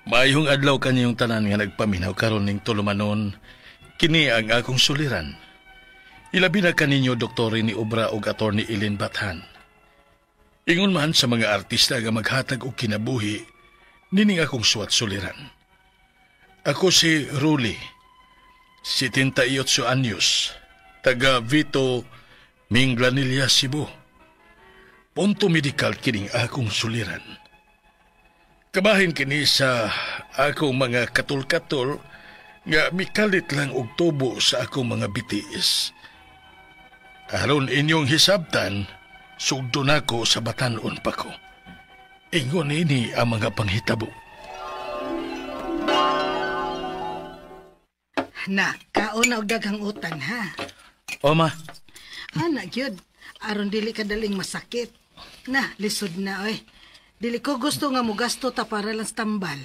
Maayong adlaw kaniyong tanan nga nagpaminaw karon ning tulumanon, kini ang akong suliran. Ilabi na kaninyo Dr. ni Obra ug Attorney Eileen Bathan. Ingon man sa mga artista nga maghatag og kinabuhi, nining akong suwat suliran. Ako si Ruli, 78 anyos, taga Vito, Minglanilla, Cebu. Punto medikal kining akong suliran. Kabahin kini sa akong mga katul-katul nga mikalit lang og tubo sa akong mga bitiis. Aron inyong hisabtan, sugdo nako sa batan-on pa ko. Ingon ini ang mga panghitabo. Na, kaon na og daghang utan, ha? O, ma. Ana, gyud. Aron dili ka daling masakit. Na, lisod na, oy. Dili ko gusto nga mugasto ta para lang sa tambal.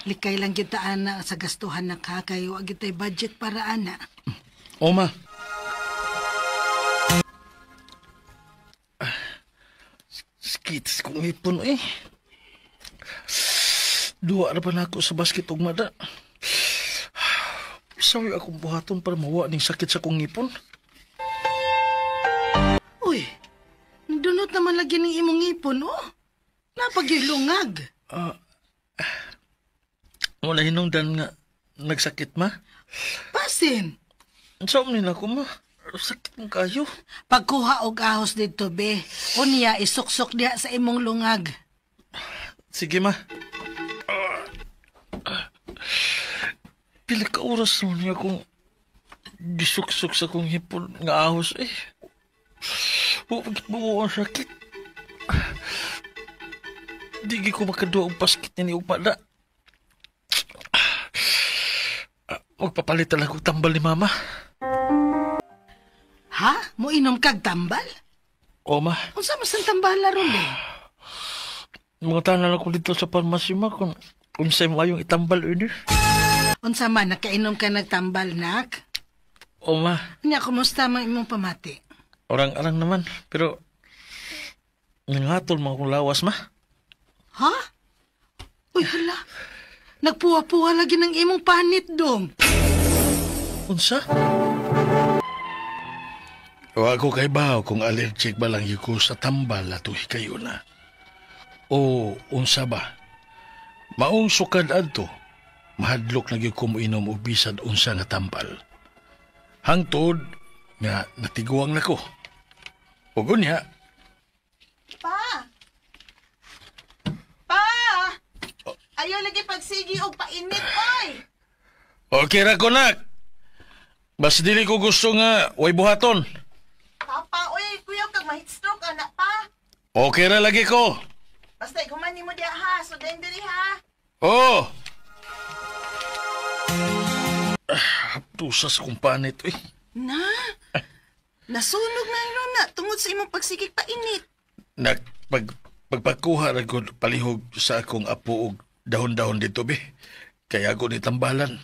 Likay lang gyud ta, ana, sa gastuhan na ka, kay wa gyud tay budget para, ana. O, ma. Sakit kong ipon, eh. Duwa na pa na ako sa basket og mada. Sabi akong buhaton para mawa ning sakit sa kong ngipon. Uy, nagdunot naman lagi ning imong ngipon, oh. Napagyulungag. Wala hinungdan nga nagsakit, ma. Pasin. Saan nila ko, ma? Sakit mong kayo. Pagkuha og ahos dito, be. Unya, isuksok diha sa imong lungag. Sige, ma. Pila ka oras mo niya akong gisuksok sa kong hipon nga ahos, eh. Huwag mo ang sakit. Di ko makaduha ang basket ni Ugmada. Magpapalit talaga og tambal ni Mama. Ha? Muinom kag tambal? O, ma. Unsa man sang tambal ron, eh? Mga tanan ako dito sa pharmacy, ma, kung unsay mo ayong itambal, ini. Unsa man, nakainom ka nagtambal, nak? O, ma. Nya, kumusta man imong pamati? Orang-arang naman, pero nangatol mga kong lawas, ma. Ha? Uy, hala. Nagpuwa-puwa lagi ng imong panit, dong. Unsa? Wa ko kay baw kung allergic ba lang ko sa tambal at uhi kayo na. O unsa ba? Maong sukad adto, mahadlok na gyud ko moinom og bisad unsa nga tambal. Hangtod nga natiguang nako. Ug unya, Pa! Pa! Ayaw lagi pagsigi og painit, oy! Okay ra ko, nak. Bas dili ko gusto nga way buhaton. Papa, oy, kuya kag ma-heat stroke anak pa. Okay ra lagi ko. Basta iguman nimo diha ha, so den diri ha. Oh. Tusas kong panit, oy. Na. Nasunog na ron na tungod sa imong pagsigig painit. Nak pagpakuha ra gud palihog sa akong apo og dahon-dahon dito be. Kaya ako ni tambalan.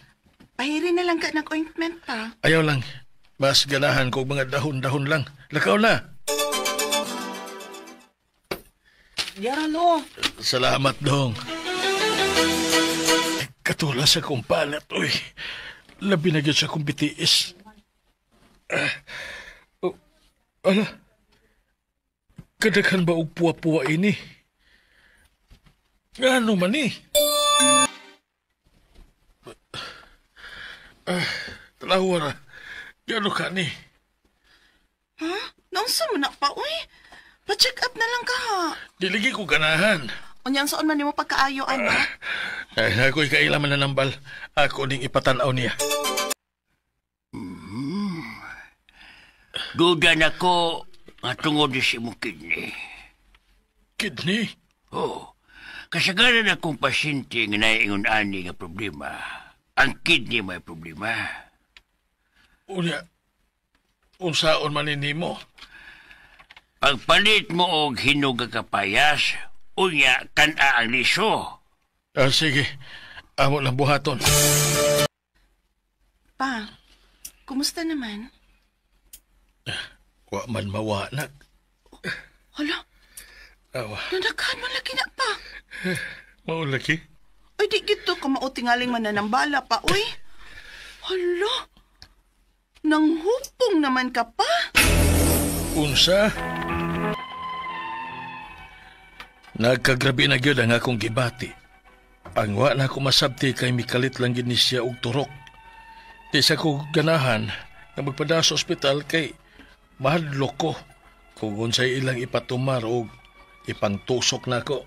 Pahiri na lang ka ng ointment pa. Ayaw lang. Mas ganahan ko mga dahon-dahon lang. Lakaw na. Yaralo. Salamat, dong. Katula sa akong panat, uy. Labi na gyud sa akong bitiis. Oh, ala. Kadaghan ba og puwa-puwa ini? Ano man eh? Tanawa ra. Gano ka ni? Ha? Naunsa man na pa, uy? Pa-check up na lang ka, ha? Diligi ko ganahan. Unyang saan man nimo pagkaayo, anak? Ay, ako'y kailaman na nambal. Ako ning ipatanaw niya. Duda na ko nga tungod sa imong kidney. Kidney? Oo. Kasagaran akong pasyente nga naiingon ani nga problema. Ang kidney may problema. Unya, unsaon man ni mo? Pagpalit mo og hinog nga kapayas, unya kan-a ang liso. Sige, amo lang buhaton. Pa, kumusta naman? Wa man mawa, nak. Hala, Awa. Nanakahan man lagi na pa. Mao lagi? Ay, di gito ka mao tingaling mananambala pa, uy. Hala, nanghupong naman ka pa. Unsa? Nagkagrabi na gyud ang akong gibati. Ang wa na ako masabti kay mikalit lang gyud ni siya og turok. Di sa ko ganahan nga magpada sa ospital kay mahadlok ko kung unsay ilang ipatumar og ipangtusok nako.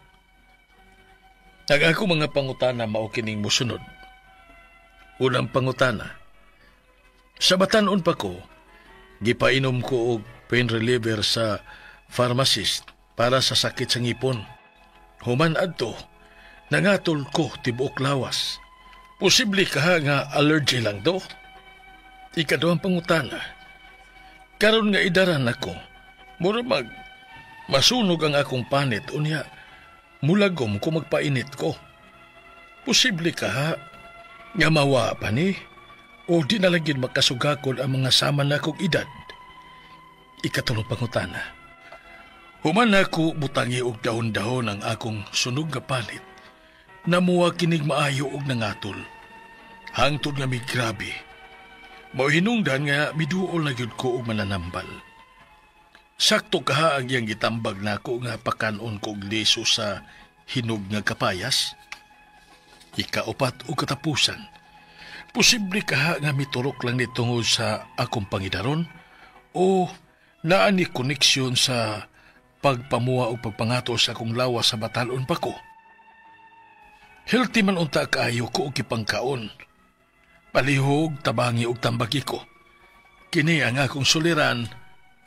Ang ako mga pangutana mao kining mosunod. Unang pangutana. Sa batan-on pa ko, gipainom ko og pain reliever sa pharmacist para sa sakit sa ngipon. Human adto, nangatol ko tibuok lawas. Posible ka nga allergy lang do. Ikaduhang pangutana. Karon nga idaran ako, mura mag masunog ang akong panit unya mulagom ko magpainit ko. Posible ka nga mawa pa ni o di na lang yun makasugakod ang mga sama na kong edad. Ikatulong pangutana. Human ako butangi og dahon-dahon ang akong sunog nga panit. Namuha kinig maayo og nangatol. Hangtod nga migrabe. Mao hinungdan nga miduol na gyud ko og mananambal. Sakto kaha ang iyang gitambag nako nga pakanon ko og liso sa hinog nga kapayas. Ikaupat o katapusan. Posible kaha nga miturok lang ni tungod sa akong pangidaron o naa ni koneksyon sa pagpamuha o pagpangato sa akong lawas sa batalon pa ko. Healthy man unta kaayo ko og gipangkaon. Palihog, tabangi og tambagi ko. Kini ang akong suliran,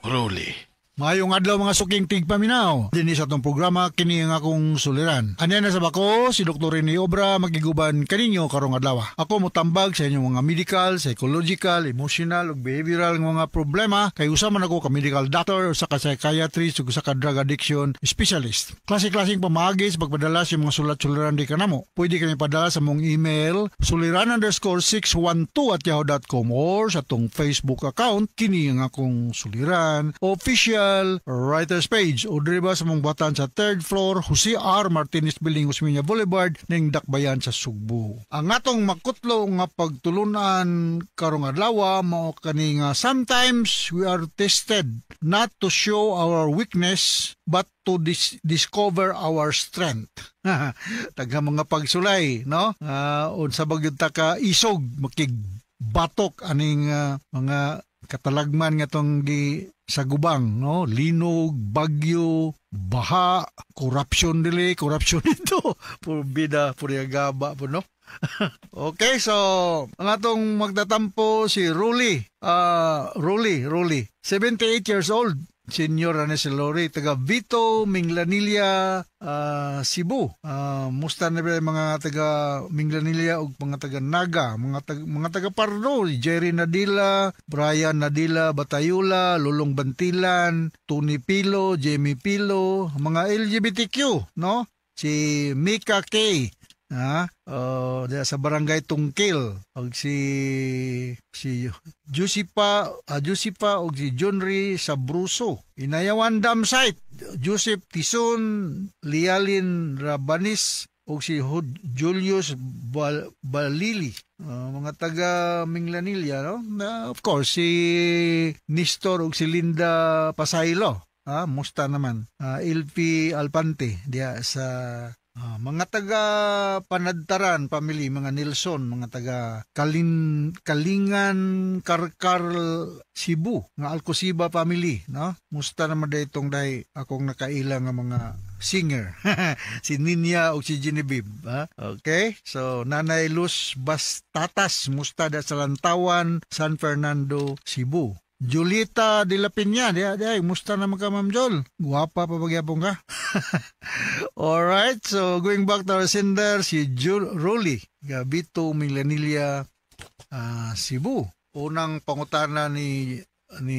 Rolly. Maayong adlaw mga suking tigpaminaw. Dinhi sa atong programa kini ang akong suliran. Anya na sa bako si Dr. Rene Obra magiguban kaninyo karong adlaw. Ako motambag sa inyong mga medical, psychological, emotional ug behavioral nga mga problema kay usa man ako ka medical doctor, usa ka psychiatrist ug usa ka drug addiction specialist. Klase-klaseng pamaagi sa pagpadala sa mga sulat-suliran di kanamo. Pwede kami padala sa mong email suliran_612@yahoo.com or sa atong Facebook account kini ang akong suliran official writers page o diri ba sa mong buhatan sa third floor, Jose R. Martinez Building, Osmeña Boulevard, ning Dakbayan sa Sugbo. Ang atong makutlo nga pagtulunan karong adlaw mao kani nga sometimes we are tested not to show our weakness but to discover our strength. Taga mga pagsulay, no? Unsa ba gyud ta ka isog makig batok aning mga katalagman nga tong gi sa gubang, no? Linog, bagyo, baha, corruption dili, corruption dito. Puro bida, puro gaba po, no? Okay, so ang atong magtatampo si Ruli. Ruli, Ruli. 78 years old. Senior na si Lori, taga Vito, Minglanilla, Cebu. Musta na ba mga taga Minglanilla ug mga taga Naga, mga taga Pardo, Jerry Nadila, Brian Nadila Batayula, Lulong Bantilan, Tony Pilo, Jamie Pilo, mga LGBTQ, no? Si Mika K, ha? Sa Barangay Tungkil og si Josipa, Josipa og si Johnry Sabruso. Inayawan Dam Site, Joseph Tison, Lialin Rabanis og si Julius Balili. Mga taga Minglanilla, no? Of course si Nestor og si Linda Pasaylo. Ah, musta naman. LP Alpante diya sa mga taga Panadtaran family, mga Nelson, mga taga Kalingan Karkar Cebu, nga Alcosiba family, no? Musta naman itong day akong nakaila nga mga singer. Si Ninya o si Genevieve. Ha? Okay? So, Nanay Luz Bastatas, musta da sa Lantawan, San Fernando, Cebu. Julieta de la Peña, di, di, musta naman ka, Ma'am Jol? Guwapa pa pagyapon ka? Alright, so going back to our sender, si Jul Rolly, Gabito, Minglanilla, Cebu. Unang pangutana ni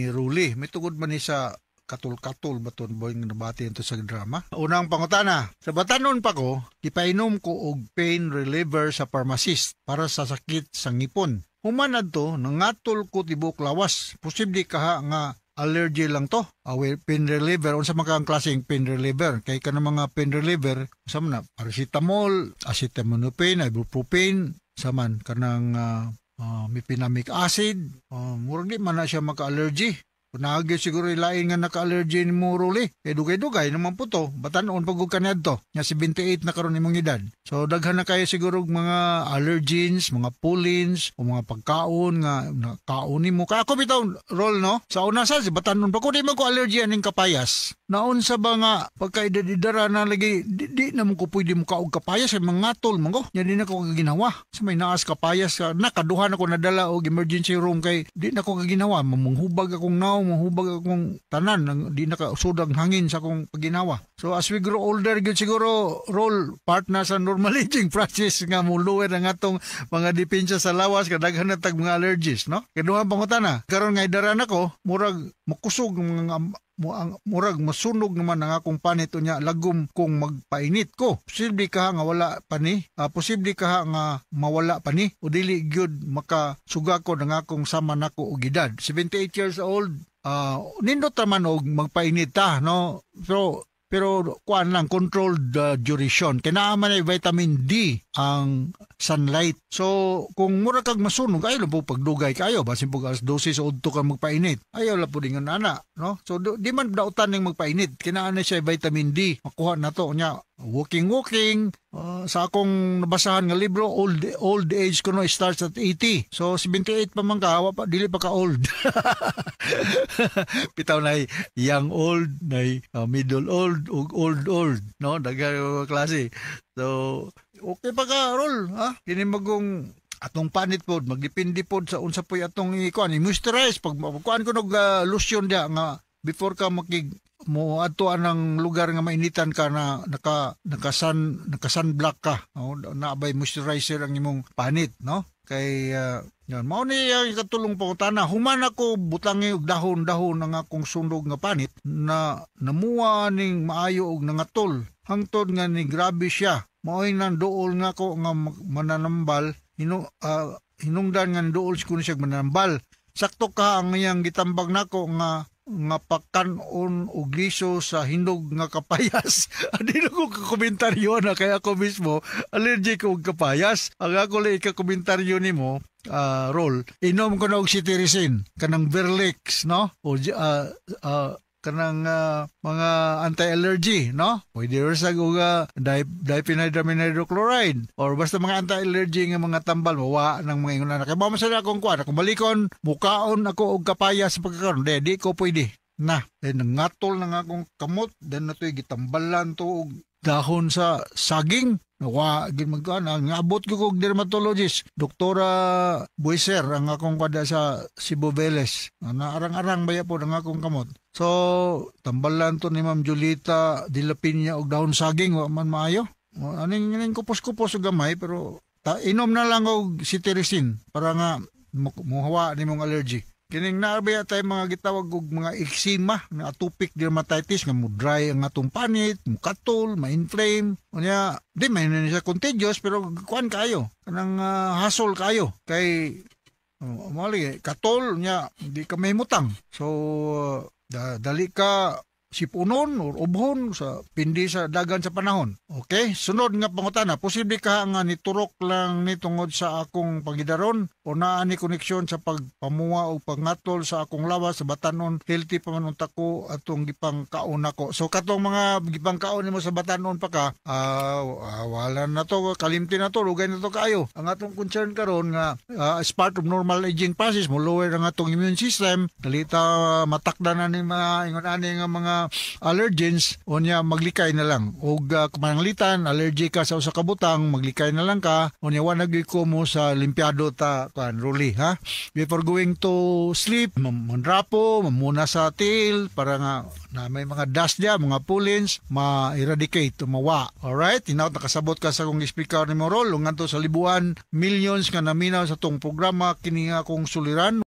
Rolly, may tugod man ni sa katul-katul ba to boy nga nabati ito sa drama. Unang pangutana, sa batanon pa ko, gipainom ko og pain reliever sa pharmacist para sa sakit sa ngipon. Human adto, nangatol ko tibok lawas. Posible kaha nga Allergy lang to. Awe, pain reliever, unsa man ka ang klaseng pain reliever? Kay kanang mga pain reliever, unsa man na, paracetamol, acetaminophen, ibuprofen, saman kanang mefenamic acid, murag di man na siya maka-allergy. Kunagi siguro ilain nga naka-allergy ni mo, Rolly. Kay dugay-dugay naman po to. Batanon pag ka niadto. Nga 78 na karon imong edad. So daghan na kayo siguro mga allergens, mga pollens, o mga pagkaon nga nakaon nimo. Kaya ako bitaw, Roll, no? Sa una sa si batanon pa ko di man ko allergy aning kapayas. Naunsa ba nga pagkaedad-edara na lagi di na mo ko pwede mo kaog kapayas kay mangatol man ko. Nya di na ko kaginawa. Sa may naas kapayas ka nakaduha na ko nadala og emergency room kay di na ko kaginawa. Manghubag akong naong, manghubag akong tanan, nang di na ka sudang hangin sa akong paginawa. So as we grow older gyud siguro, Roll, part na sa normal aging process nga mo lower ang atong mga depensa sa lawas, kadaghan na tag mga allergies, no? Kaduha pangutana, karon nga idaran ako, murag makusog mga mo ang murag masunog naman ang akong panit unya lagom kung magpainit ko. Posible ka nga wala pa ni, posible ka nga mawala pa ni o dili gyud makasuga ko ng akong sama nako og edad. 78 years old, nindot raman og magpainit ta, no? Pero kuan lang, controlled duration. Kay naa man ay vitamin D ang sunlight. So kung mura kag masunog, ayaw lang po pagdugay kayo, basin po alas 12 sa udto ka magpainit. Ayaw lang po din nga ana, no? So di man dautan ning magpainit. Kinaan na siya vitamin D. Makuha na to nya walking walking. Sa akong nabasahan nga libro, old age kuno starts at 80. So 78 pa man ka, wa pa, dili pa ka old. Bitaw na young old, na middle old ug old old, no? Daghan mga klase. So okay pa ka, Rol, ha? Kini magong atong panit pod magdepende pod sa unsa poy atong ikuan, i-moisturize pag kuan ko nog lotion dia nga before ka makig mo adto anang lugar nga mainitan ka na naka naka sun naka sunblock ka, no? Naabay moisturizer ang imong panit, no? Kay yun mao ni ang ikatulong pangutana. Human ako butangi og dahon-dahon ang akong sunog nga panit na namuha ning maayo og nangatol hangtod nga ni grabe siya. Mao'y nang duol nga ko nga mananambal hinungdan nga duol ko ni siya mananambal. Sakto ka ang iyang gitambag nako nga nga pakan-on og liso sa hinog nga kapayas. Adi na ko kakomentaryo na kaya ako mismo allergic og kapayas. Ang ako lang ikakomentaryo nimo, Rol, inom ko na og cetirizine, kanang Verlex, no? O kanang mga anti-allergy, no? Pwede rin sa og diphenhydramine hydrochloride or basta mga anti-allergy nga mga tambal, mawa ng mga ingon na. Kaya ba masaya akong kuan, akong balikon, mukaon ako og kapayas sa pagkakaroon. Di ko pwede. Na, then nangatol na nga akong kamot, then na to'y gitambalan to og dahon sa saging. Nawa, gid magkuan, ang abot ko og dermatologist, Doktora Buiser, ang akong kada sa Cebu Veles. Naarang-arang baya po ang akong kamot. So, tambalan to ni Ma'am Julita de la Peña og dahon saging, wa man maayo. Aning kupos-kupos og gamay, pero inom na lang og cetirizine para nga muhawa nimong allergy. Kining naabaya tayo mga gitawag og mga eczema, nga atopic dermatitis nga mo dry ang atong panit, mo katol, ma-inflame. Unya, di man ni siya contagious pero kuan kayo, kanang hasol kayo kay mali katol nya di ka may mutang. So dali ka sipunon or ubhon sa pindi sa dagan sa panahon. Okay, sunod nga pangutana, posible ka nga niturok lang ni tungod sa akong pagidaron o naa ni koneksyon sa pagpamuwa o pangatol sa akong lawas sa batanon, healthy pa man unta ko atong gipangkaon nako. So katong mga gipangkaon nimo sa batanon pa ka, wala na to, kalimti na to, lugay na to kaayo. Ang atong concern karon nga as part of normal aging process, mo lower ang atong immune system, dalita matakda na ni mga ingon ani nga mga allergens, unya maglikay na lang. Og kumanglitan, allergic ka sa usa ka butang, maglikay na lang ka, unya wa na gyud ko mo sa limpiado ta kan, Ruli, ha? Before going to sleep, mandrapo, mamuna sa tail para nga na may mga dust dia, mga pollens, ma-eradicate, mawa. Alright, hinaut nakasabot ka sa akong speaker ni Morol, ngadto sa libuan, millions nga naminaw sa tong programa kini nga akong suliran.